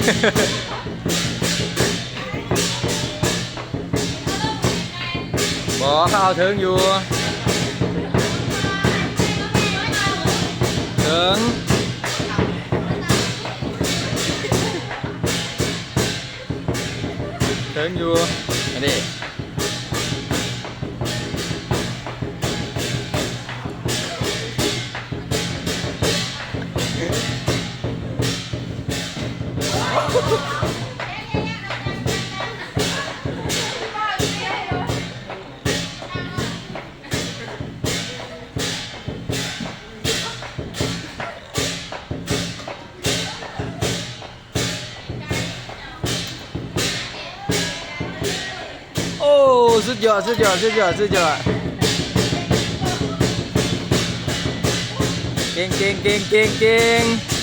ບໍ່ ເຂົາເອົາເທິງຢູ່ ເທິງ ເທິງຢູ່ ອັນນີ້. ໂອ້ ສຸດຍອດ ສຸດຍອດ ສຸດຍອດ ສຸດຍອດ ເກັ່ງ ເກັ່ງ ເກັ່ງ ເກັ່ງ ເກັ່ງ.